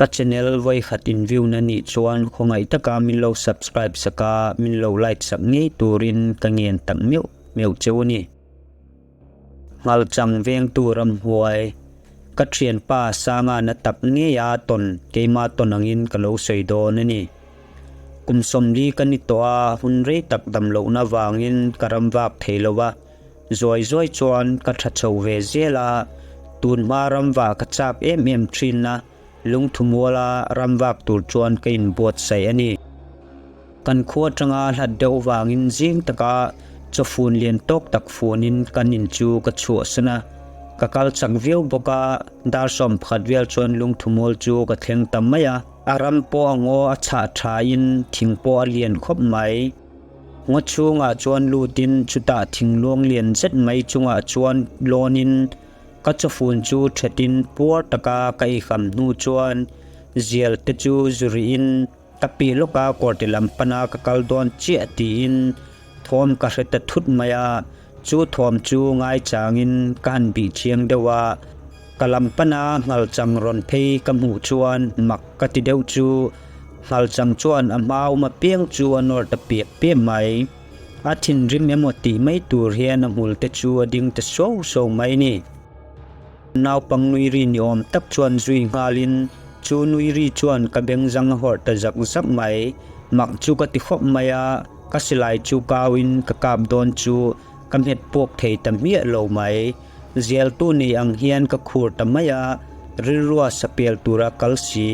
Ka channel vawikhat in view na nih chuan khawngaih taka min lo subscribe sak a, min lo like sak ngei turin ka ngen tak meuh meuh cheu a ni. Nghalchang vengtu ramhuai, ka thianpa Sanga na tak ngei a tawn keima tawn angin ka lo sawi dawn a ni. Kum 40 ka ni tawh a, hun rei tak dam lohna vangin ka ram vak thei lo a, Zuai zuai chuan ka tha chho ve zel a, tun hma ramvah ka chak em em thin a, lungthu muala ramvak tur chuan ka inbuatsaih a ni. Kan khua atanga hlat deuh vangin zing taka chawfun lian tawk tak funin kan in chu ka chhuahsan a, ka kal chak viau bawk a, dar 11 vel chuan lungthu mual chu ka thleng ta mai a. A ram pawh a ngaw a chhah thain thing pawh a lian khawp mai. Ngaw chhungah chuan lutin chutah thingluang lian zet mai chungah chuan lawnin ka chawfun chu thetin puar taka ka ikham hnu chuan zial te chu zurihin ka pih lawka kawrte lam pana ka kal dawn chiah tiin thawm ka hre ta thut mai a, chu thawm chu ngaichangin ka han bih chiang deuh a, ka lam pana nghalchang rawn phei ka hmuh chuan mak ka ti deuh chu. Nghalchang chuan a hma awm apiang chu a nawr ta piap piap mai. A thinrim emaw tih mai tur hian a hmul te chu a ding ta suau suau mai ni. Naupang nui ri ni awm tak chuan zui nghalin chu nui ri chuan ka beng zang a hawrh ta zak zak mai. Mak chu ka ti khawp mai a, ka silai chu kauin ka kap dawn chu ka hmet puak thei ta hmiah lo mai. Zialtu nei ang hian ka khur ta mai a, rilrua sapel tura kal si,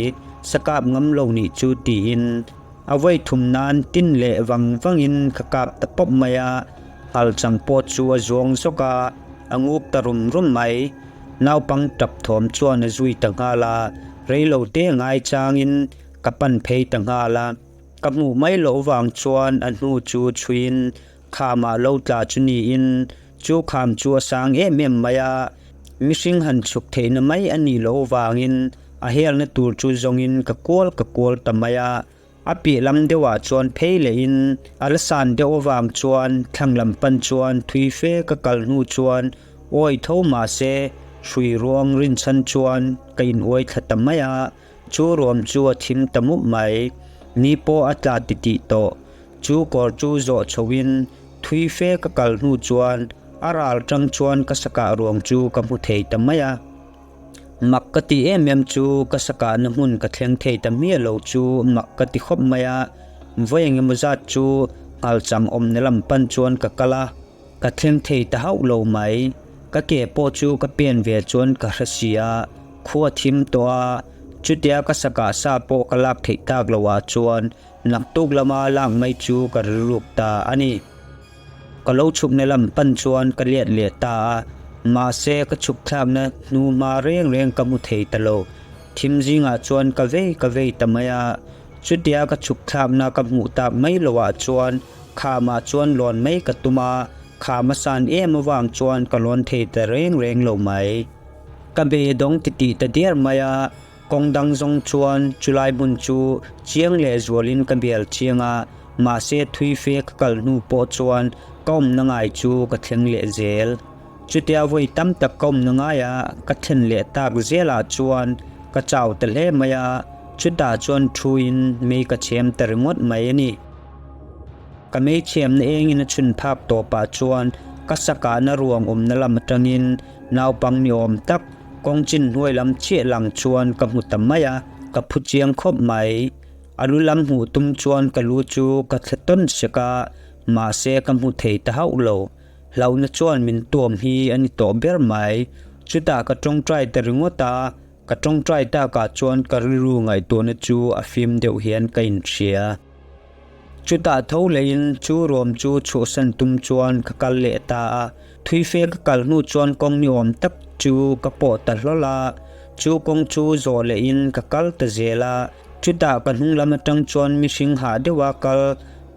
sakap ngam lo nih chu tiin a vawi thum nan tin leh vang vangin ka kap ta pawp mai a, nghalchang pawh chu a zuang zawk a, a ngup ta rum rum mai. Naupang tap thawm chuan a zui ta nghal a, reilo te ngai changin ka pan phei ta nghal a, ka hmuh mai loh vang chuan a hnu chu chhuiin Khamah lo tla chu niin chu kham chu a sang em em mai a, mihring han chhuk theihna mai a nih loh vangin a helna tur chu zawngin ka kual ka kual ta mai a. A piah lam deuhah chuan phei lehin a la san deuh avang chuan thlang lam pan chuan thui fe ka kal hnu chuan awi tho mahse hrui ruang rinchhan chuan ka in uai thla ta mai a, chu ruam chu a thim ta mup mai. Ni pawh a tla titih tawh. Chu kawr chu zawh chhoin thui fe ka kal hnu chuan a ral tang chuan ka sakah ruang chu ka hmu thei ta mai a. Mak ka ti em em chu ka sakahna hmun ka thleng thei ta miah lo chu mak ka ti khawp mai a. Vawi engemaw zat chu nghalchang awmna lam pan chuan ka kal a, ka thleng thei ta hauh lo mai. Ka ke pawh chu ka pen ve chuan ka hre si a, khua thim tawh a, chutia ka sakah sa pawh ka lak theih tak loh ah chuan Naktuk lama lak mai chu ka rilruk ta a ni. Ka lo chhukna lam pan chuan ka liat leh ta a, mahse ka chhuk thlakna hnu hma reng reng ka hmu thei ta lo. Thim zingah chuan ka vei ka vei ta mai a, chutia ka chhuk thlakna ka hmuh tak mai loah chuan khamah chuan lawn mai ka tum a, kham a san em avang chuan ka lawn thei ta reng reng lo mai. Ka beidawng titih ta diar mai a. Kawng dang zawng chuan chulai hmun chu chiang leh zualin ka bial chiang a, mahse thui fe ka kal hnu pawh chuan ka awmna ngai chu ka thleng leh zel. Chutia vawi tam tak ka awmna ngaia ka thlen leh tak zelah chuan ka chau ta hle mai a, chutah chuan thuin mei ka chhem ta ringawt mai a ni. Ka mei chhemna engin a chhun phak tawpah chuan ka sakahna ruang awmna lam atangin naupang ni awm tak, Kawng chin hnuai lam chiah lang chuan ka hmu ta mai a, ka phu chiang khawp mai. A lu lam hmuh tum chuan ka lu chu ka thla tawn sek a, mahse ka hmu thei ta hauh lo. Hlauhna chuan min tuam hi a ni tawh ber mai. Chutah ka tawngtai ta ringawt a, ka tawngtai takah chuan ka rilru ngaihtuahna chu a fim deuh hian ka inhria. Chutah tho leiin chu ruam chu chhuahsan tum chuan ka kal leh ta a, thui fe ka kal hnu chuan kawng ni awm tak chu ka pawh ta hlawl a, chu kawng chu zawh lehin ka kal ta zel a, chutah ka hnung lam atang chuan mihring hah deuha kal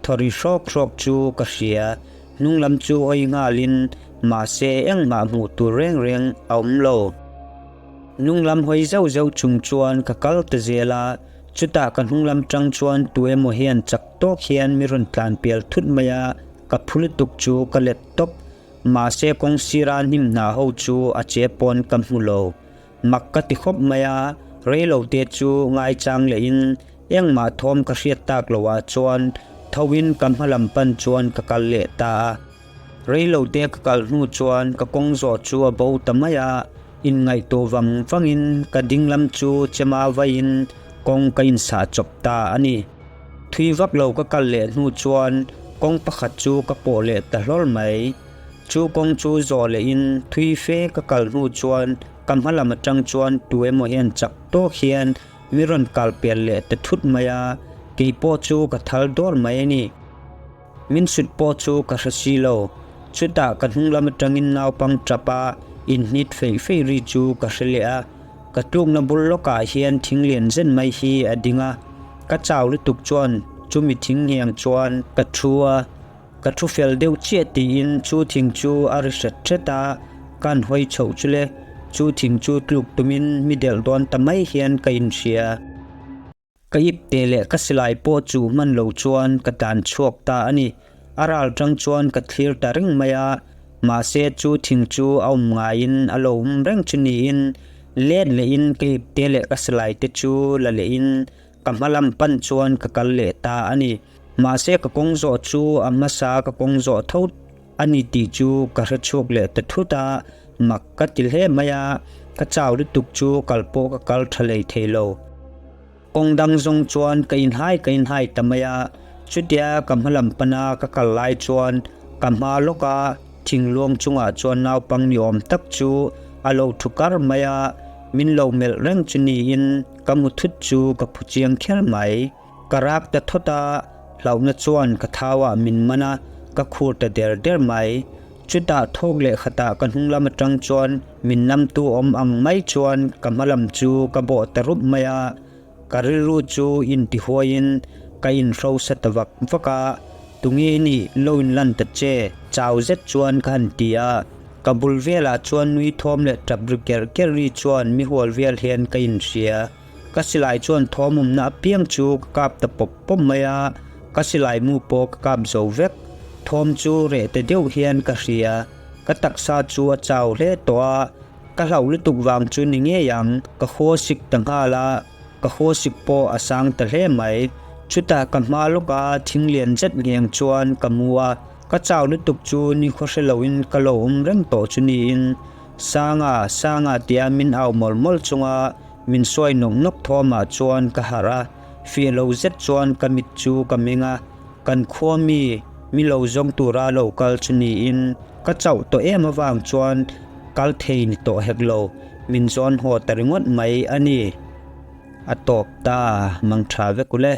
thaw ri hrawk hrawk chu ka hria, hnung lam chu hawi nghalin mahse engmah hmuh tur reng reng a awm lo. Hnung lam hawi zeuh zeuh chung chuan ka kal ta zel a. Chutah ka hnung lam tang chuan tu emaw hian chak tawk hian mi rawn tlan pial thut mai a, ka phu lutuk chu ka let tawp. Mahse kawng sira hnim hna ho chu a che pawn ka hmu lo. Mak ka ti khawp mai a, Reilote chu ngaichang lehin engmah thawm ka hriat tak loah chuan thoin ka hmalam pan chuan ka kal leh ta a. Reilote ka kal hnu chuan ka kawng zawh chu a bo ta mai a, inngaihtuah vang vangin ka dinglam chu chema vaiin kawng ka insah chawp ta a ni. Thui vak lo ka kal leh hnu chuan kawng pakhat chu ka pawh leh ta hlawl mai. Chu kawng chu zawh lehin thui fe ka kal hnu chuan ka hma lam atang chuan tu emaw hian chak tawk hian mi rawn kal pel leh ta thut mai a, kei pawh chu ka thal dawr mai a ni. Min sut pawh chu ka hre si lo. Chutah ka hnung lam atangin naupang tap a inhnit feih feih ri chu ka hre leh a. Ka tlukna bul lawkah hian thing lian zen mai hi a ding a. Ka chau lutuk chuan chumi thing hniang chuan ka thu a. Ka thu fel deuh chiah tiin chu thing chu a ri hret hret a, kan hawi chhoh chu le. Chu thing chu tluk tumin mi delh dawn ta mai hian ka inhria. Ka ip teh leh ka silai pawh chu hman lo chuan ka tlan chhuak ta a ni. A ral tang chuan ka thlir ta reng mai a, mahse chu thing chu a awm ngaiin a lo awm reng chu niin let lehin ka ip teh leh ka silai te chu la lehin ka hma lam pan chuan ka kal leh ta a ni. Mahse ka kawng zawh chu a hmasa ka kawng zawh tho a ni tih chu ka hre chhuak leh ta thut a, mak ka ti hle mai a, ka chau lutuk chu kal pawh ka kal tha lei thei lo. Kawng dang zawng chuan ka inhai ka inhai ta mai a, chutia ka hma lam pana ka kal lai chuan ka hma lawka thingluang chungah chuan naupang ni awm tak chu a lo thu kar mai a, min lo melh reng chu niin ka mu thut chu ka phu chiang kher mai. Ka rak ta thawt a, hlauhna chuan ka thauah min man a, ka khur ta der der mai. Chutah thawk leh khatah ka hnung lam atang chuan min namtu awm ang mai chuan ka hma lam chu ka bawh ta rup mai a, ka rilru chu intihuaiin ka inhrosa ta vak vak a, Tunge i nih lo inlan ta che? Chau zet chuan ka han ti a, ka bul velah chuan nui thawm leh tap ri kerh kerh ri chuan mi hual vel hian ka inhria. Ka silai chuan thawmawmna apiang chu ka kap ta pawp pawp mai a, ka silai mu pawh ka kap zo vek. Thawm chu reh ta deuh hian ka hria. Ka taksa chu a chau hle tawh a, ka hlauh lutuk vang chu ni ngei ang. Ka haw sik ta nghal a, ka haw sik pawh a sang ta hle mai. Chutah ka hma lawka thing lian zet ngheng chuan ka mu a, ka chau lutuk chu ni khaw hre loin ka lo awm reng tawh chu niin Sanga, Sanga tia min au mawlh mawlh chunga Min sawi nawk nawk thawmah chuan ka harh a, fiah lo zet chuan ka mit chu ka meng a, kan khua mi, mi lo zawng tura lo kal chu niin ka chauh tawh em avang chuan kal thei ni tawh hek lo, min zawn haw ta ringawt mai a ni. A tawp ta, mang tha vek ule.